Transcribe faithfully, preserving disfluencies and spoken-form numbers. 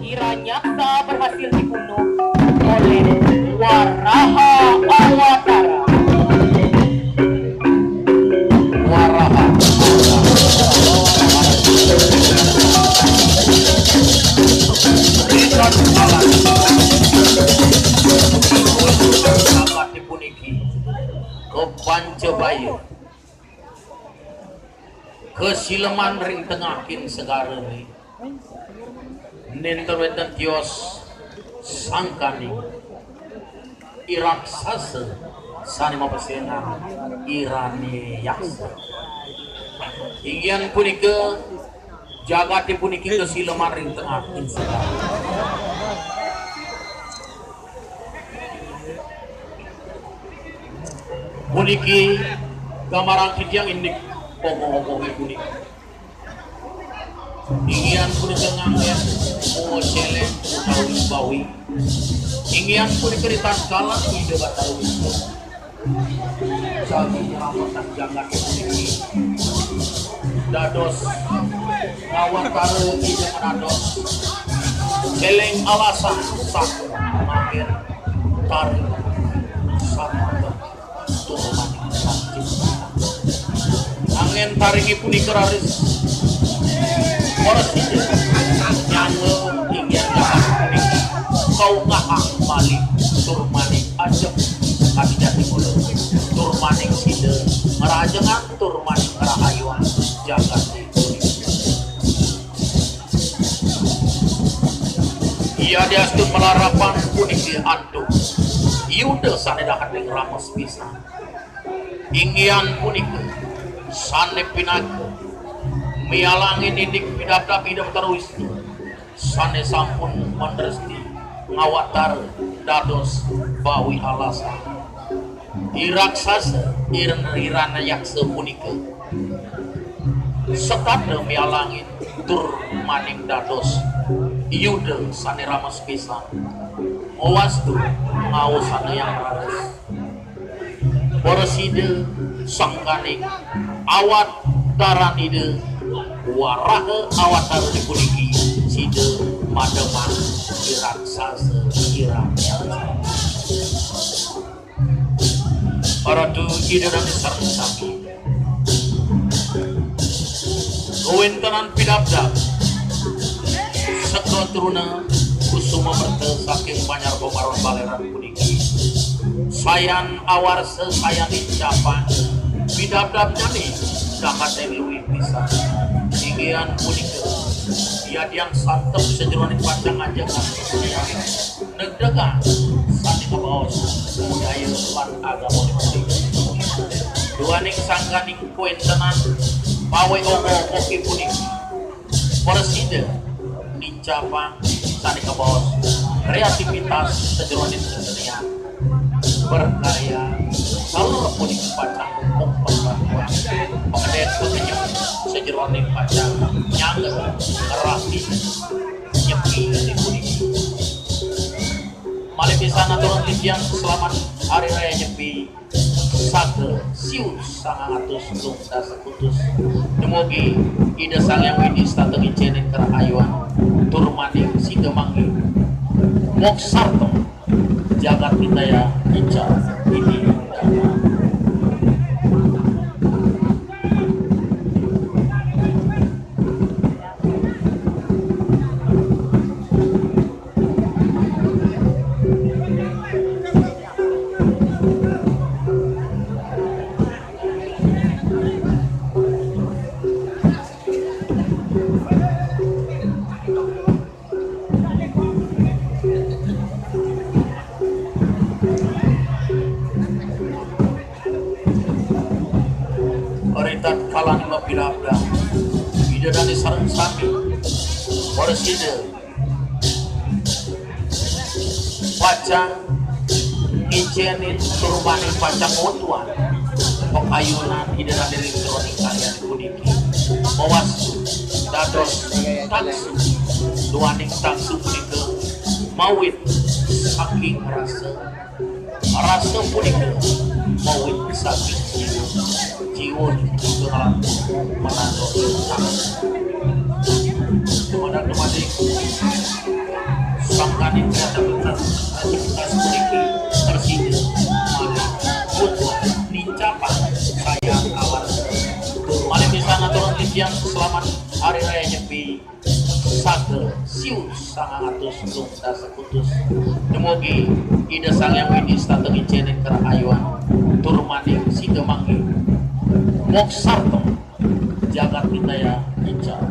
Iranyaksa berhasil dibunuh oleh Waraha Awatara. Waraha. Puniki kepancebaya kesileman ring tengahing segara. Nenten wenten tios sangkaning i raksasa sane mapesengan Iranyaksa. Inggih punika jagate puniki kesileman ring tengahing segara. Puniki gambaran titiang indik ogoh-ogohe puniki. Inggih punika nganggen mua celeng utawi bawi. Inggih punika ritatkala Ida Batara Wisnu sami nyelametang jagat puniki. Dados ngawatara Ida manados celeng alasan sami manggen taring sarmata tur manik. Anggen taringe punika raris ora sida nyangga inggih jagat puniki kaunggahang malih tur manik ajeng kadi jati kula tur manik sida ngerajengan tur manik ngrahayuang jagat puniki. Iya diastun malarapan puniki antuk Yuda sane dahat ring rames pisan. Inggih punika sane pinaka mialangin indik pidabdab Ida Batara Wisnu sane sampun mandresti ngawatara dados bawi alasan. I raksasa Iran Iranyaksa punika sekada mialangin tur maning dados Yuda sane rames pisan. Mawastu ngaosana yang raris. Para sida sangkaning awataran Ida Waraha Awatara puniki sida mademan i raksasa Iranyaksa. Paratu Ida Dane sareng sami. Kawentenan pidabdab Seka Truna Kusuma Merta saking Banjar Pemaron Baleran puniki sayan awarsa, sayan incapang pidabdabnyane dahat luih pisan. Inggih punika yadian santep sajeroning pacang ajengan negdegan sane kabaos budaya lan agama. Duaning sangkaning kawentenan pawai ogoh-ogoh puniki prasida nincapang sane kabaos kreativitas sajeroning kesenian berkarya. Kalau puniki pacang pembangunan pengedet pengenyum sajeroning pacang nyangga rapi Nyepi puniki. Malih pisan aturang titiang selamat Hari Raya Nyepi saking siu sangang atus telung dasa kutus dumugi Ida Sang Hyang Widi setata ngicenin karahayuan tur maning sida manggi moksarta jagat Hidaya ical ini. Ri tatkala mapilabda, Ida dane sareng sami prasida pacang ngicenin tur bani pacang wontenan pakayunan Ida dane ring jeroning kalian puniki. Mawastu dados taksu, duaning taksu punika mawit saking rasa. Rasa punika mawit saking jiwa. Jiwa punika ngrangkul menantu taksu. Kemudian kembali Aktivitas mriki Persija malih putra nincapang sayang awak. Malih bisa ngaturang titiang selamat Hari Raya Nyepi saking siu sangang atus dasa kutus. Dumugi Ida Sang Hyang Widi setata ngicenin karahayuan tur maning sida manggi moksarta jagat Hidayah ical.